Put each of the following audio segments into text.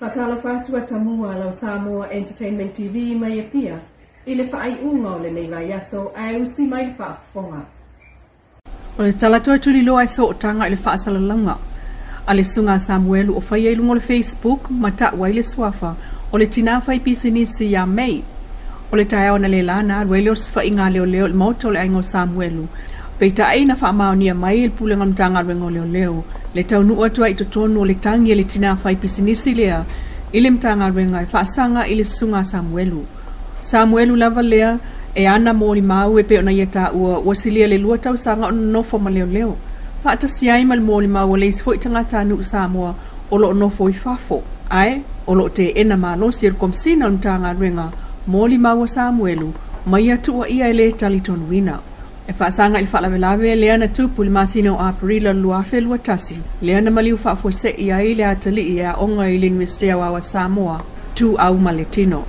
Faatalofa atu atamua lau Samoa Entertainment TV mai Apia i le faaiuga o lenei vaiaso ae usi mai le faafofoga. O le tala toe tuliloa e sootaga i le faasalalauga a le Susuga a Samuelu o faia i luga o le Facebook ma ta'u ai le suafa o le tinā fai pisinisi ia May. O le taeao analeila na alu ai le osofaiga a leoleo i le maota o le aiga o Samuelu. Peitai na faamaonia mai e le Pulega o le Matagaluega o Leoleo le taunuu atu ai i totonu o le tagi a le tinā fai pisinisi lea i le Matagaluega e faasaga i le Susuga a Samuelu. Samuelu lava lea e ana molimau e pei ona ia taua ua silia le 2 tausaga o nonofo ma leoleo faatasi ai ma le molimau a le isi foi tagatanuu Samoa o lo o nofo i fafo, ae o lo o teena malosi e le Komesina o le Matagaluega molimau a Samuelu ma ia tuuaia e le talitonuina. E faasaga i le faalavelave lea na tupu i le masina o Aperila 2021, lea na maliu faafuasei ai le atalii e aoga i le Iunivesite Aoao a Samoa, Tuau ma le Tino.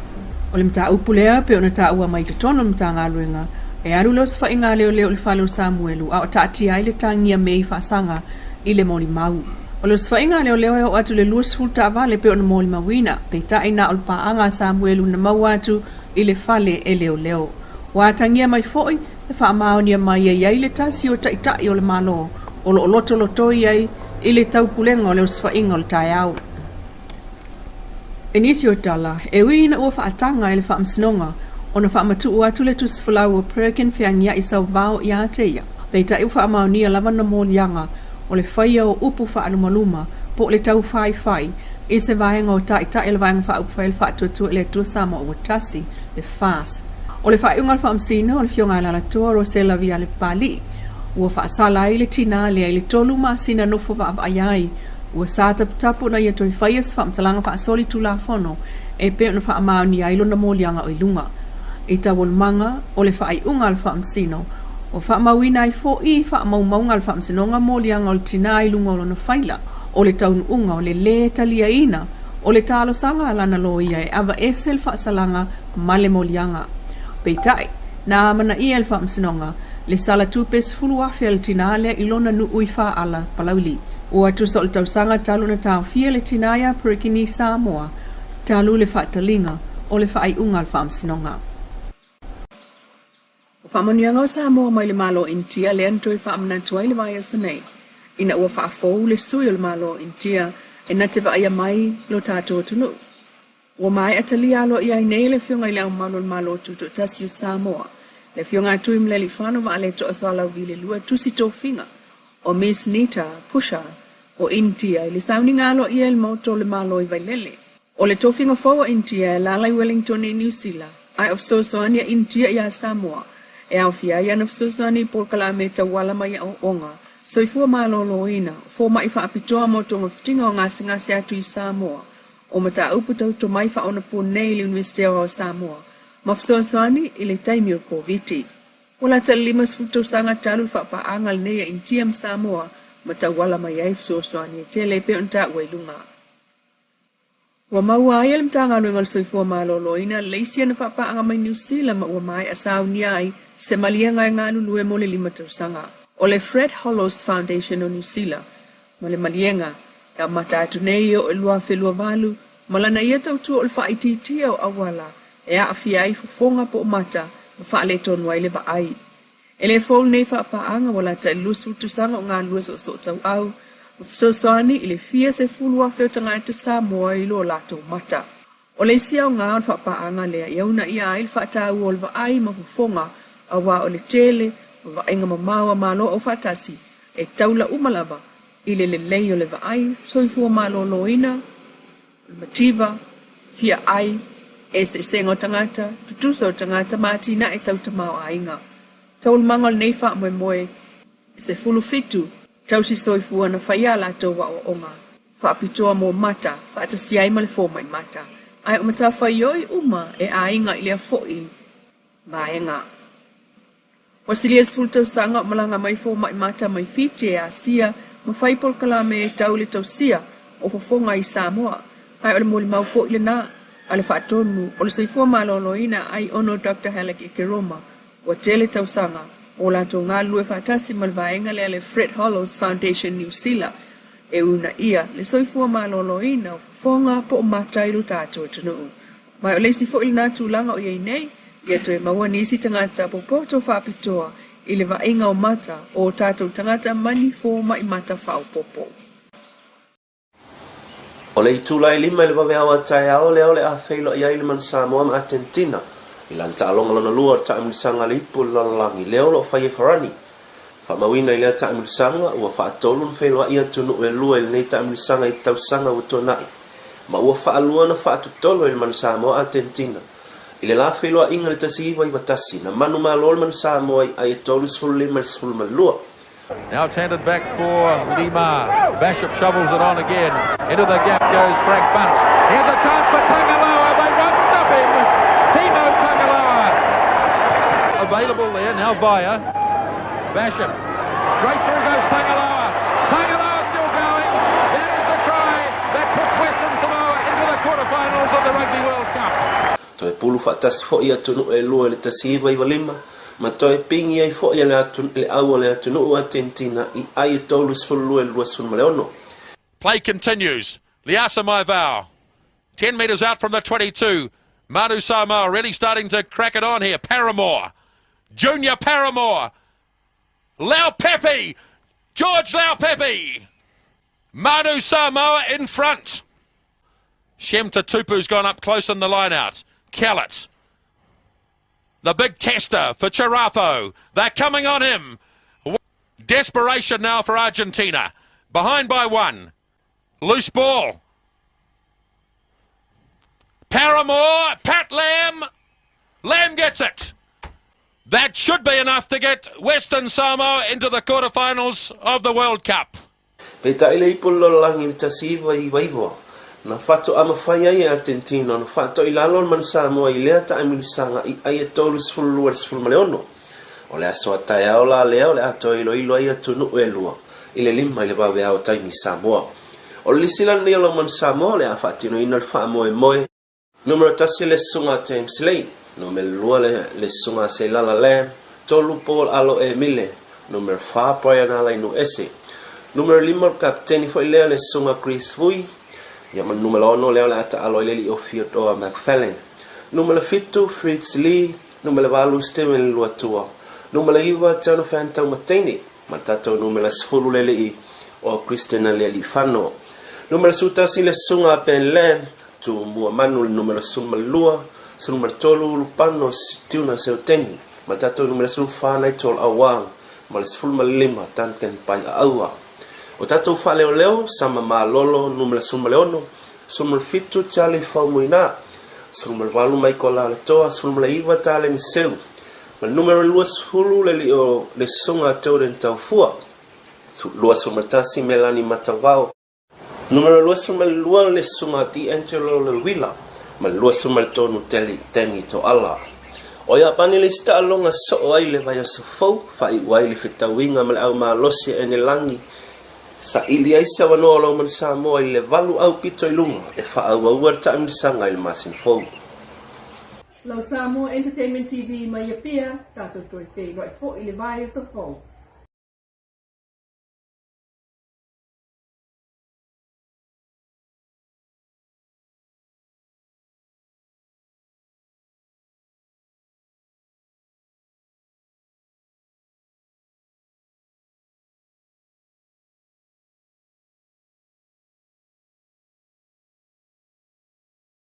O le mataupu lea pei ona taua mai i totonu o le Matagaluega, e alu le osofaiga a leoleo i le fale o Samuelu a o taatia ai le tagia mei faasaga i le molimau. O le osofaiga a leoleo e oo atu i le 20 taavale pei ona molimauina, peitai na o le paaga a Samuelu na maua atu i le fale e leoleo. Ua atagia mai foi e faamaonia mai e i ai le tasi o taitai o le Malo o lo o lotolotoi ai i le taupulega o le osofaiga o le taeao. I nisi o tala, e ui ina ua faataga e le Faamasinoga ona faamatuu atu le tusi folau o Perkin feagiai sauvao ia te ia, peitai ua faamaonia lava na moliaga o le faia o upu faalumaluma po o le taufaifai i se vaega o Taitai o le Vaega Faaupufai o le Faatuatua i le Atua Samoa ua Tasi, le FAST. O le faaiuga a le Faamasino, o le Afioga ia Alaalatoa Rosella Viale Papalii, ua faasala ai le tinā lea i le 3 masina nofo vaavaai ai, ua sa taputapu ina ia toe faia se faamatalaga faasoli Tulafono e pei ona faamaonia ai lona moliaga o i luga. I taualumaga o le faaiuga a le Faamasino, ua faamauina ai fo'i i faamaumauga a le Faamasinoga moliaga o le tinā i luga o lona faila o le taunuuga o le lē taliaina o le talosaga a lana loia e aveese le faasalaga ma le moliaga. Peitai, na amanaia e le Faamasinoga le sala tupe 10,000 a le tinā lea i lona nuu i Faaala, Palauli. Ua tusa o le tausaga talu ona taofia le tinā iā Perkini i Samoa talu le faataliga o le faaiuga a le Faamasinoga. O faamanuiaga o Samoa mai le Malo o Initia lea na toe faamanatu ai le vaiaso nei ina ua faafou le sui o le Malo o Initia e na te vaaia mai lo tatou atunuu. Ua maea talia aloaia ai nei e le Afioga i Le Ao Mamalu o le Malo Tutoatasi o Samoa, le Afioga a Tuimalealiifano Vaaletoa Sualauvi le II Tusi Tofiga o Miss Nita Pushar o Initia i le sauniga aloaia i le Maota o le Malo i Vailele. O le tofiga fou a Initia e alaala i Wellington i Niu Sila, ae o fesoasoani a Initia iā Samoa e aofia ai ana fesoasoani i polokalame tauala mai aoaoga, soifua maloloina, fomai faapitoa mo togafitiga o gasegase atu i Samoa, o mataupu tau tomai faaonaponei i le Iunivesite Aoao o Samoa ma fesoasoani i le taimi o le Koviti. Ua lata i le 50 tausaga talu le faapaaga lenei a Initia ma Samoa ma tauala mai ai fesoasoani e tele e pei ona taua i luga. Ua maua ai e le Matagaluega o le Soifua Maloloina le isi ana faapaaga mai Niu Sila ma ua maea saunia ai se maliega e galulue mo le 5 tausaga. O le Fred Hollows Foundation o Niu Sila ma le maliega e amata atu nei e oo i le 2028 ma lana ia tautua o le faaitiitia o auala e aafia ai fofoga po o mata ma faaletonu ai le vaai. E le fou lenei faapaaga ua lata i le 20 tausaga o galulue soosoo tauau ma fesoasoani i le fia 10,000 o tagata Samoa i lo latou mata. O le isi aoga o le faapaaga lea ia uunaia ai le faataua o le vaai ma fofoga aua o le tele o vaaiga mamao a Malo Aufaatasi e taula uma lava i le lelei o le vaai, soifua maloloina, o le mativa, fia ai, eseesega o tagata, tutusa o tagata ma atinae tau tamaoaiga. Taualumaga o lenei faamoemoe e 17 tausi soifua na faia a latou aoaoga faapitoa mo mata faatasi ai ma le fomai mata, ae o matafaioi uma e aiga i lea foi vaega. Ua silia 10 tausaga o malaga mai fomai mata mai Fiti e Asia ma fai polokalame e tau i le tausia o fofoga i Samoa, ae o le molimau foi lena a le Faatonu o le Soifua Maloloina ai ono Doctor Halleck Ekeroma ua tele tausaga o latou galulue faatasi ma le vaega lea le Fred Hollows Foundation Niu Sila. e uunaia le soifua maloloina o fofoga po o mata i lo tatou atunuu. Ma o le isi foi lena tulaga o i ai nei, ia toe maua nisi tagata popoto faapitoa i le vaaiga o mata o o tatou tagata ma ni fomai mata faaopoopo. O le itula e 5 i le vaveao a taeao lea o le a feiloai ai le Manu Samoa ma Atenetina i lana taaloga lona lua o le taamilosaga a le Ipu o le Lalolagi lea o lo o fai e Farani. Faamauina i lea taamilosaga, ua faatolu ona feiloai atunuu e lua i lenei taamilosaga i tausaga ua tuanai, ma ua faalua ona faatotolo e le Manu Samoa Atenetina. I le la feiloaiga i le 1991, na manumalo le Manu Samoa i ai e 35 i le 12. Now it's handed back for Lima. Bishop shovels it on again. Into the gap goes Frank Bunce. Here's a chance for Tangaloa. They won't stop him. Tino Tangaloa. Available there. Now via Bishop. Straight through goes Tangaloa. Tangaloa still going. That is the try that puts Western Samoa into the quarterfinals of the Rugby World Cup. Toe pulu faatasi foi atunuu e lua i le 1995, ma toe pigi ai foi e le au o le atunuu Atenetina i ai e 32 i le 26. Play continues. Liasa Maivao. 10 metres out from the 22. Manu Samoa really starting to crack it on here. Paramore. Junior Paramore. Leaupepe. George Leaupepe. Manu Samoa in front. Shem Tatupu's gone up close in the line out. Kellett. The big tester for Chirapo. They're coming on him. Desperation now for Argentina. Behind by one. Loose ball. Paramore. Pat Lam. Lam gets it. That should be enough to get Western Samoa into the quarterfinals of the World Cup. Peitai le ipu o le lalolagi i le 1999, na faatoa mafai ai e Atenetina ona faatoilalo le Manu Samoa i lea taamilosaga i ai e 32 i le 16. O le aso a taeao la lea o le a toe iloilo ai atunuu e lua i le 5 i le vaveao taimi Samoa. O le lisila lenei o lau Manu Samoa o le a faatinoina le faamoemoe. Numera tasi le susuga a James Lee, numera lua le susuga a Seilala Lam, tolu Paul Alo Emile, numera fa Brian Alainuese, numera lima o le kapeteni foi lea le susuga Chris Vui, ia ma le numera ono lea o le a taalo ai le alii o Theodore McFallen, numera fitu Fritz Lee, numera valu Steven Luatua, numera iva Jonathan Taumateine, ma le tatou numera 10 le alii o Christian Alealifano. Numera 11 le susuga a Ben Lam, Tumua Manu le numera 12, 13 Ulupano Tiuna Seuteni, ma le tatou numera 14 Nigel Awang, ma le 15 Duncan Paiaaua. O tatou faaleoleo, Sama Malolo numera 16, 17 Charlie Faumuina, 18 Michael Alatoa, 19 Taleni Seu, Ma le numera 20 le alii o le Susuga a Jordan Taufua, 21 Melani Matavao, numera 22 le Susuga a D'Angelo Lewila, ma le 23 Teli Danny Toala. O Iapani le isi taaloga soo ai le vaiaso fou, faaiu ai le fetauiga ma le au malosi a Enelagi, saili ai se avanoa o lau Manu Samoa i le valu aupito i luga e faaauaua le taamilosaga i le masina fou. Lau Samoa Entertainment TV mai Apia, tatou toe feiloai foi i le vaiaso fou.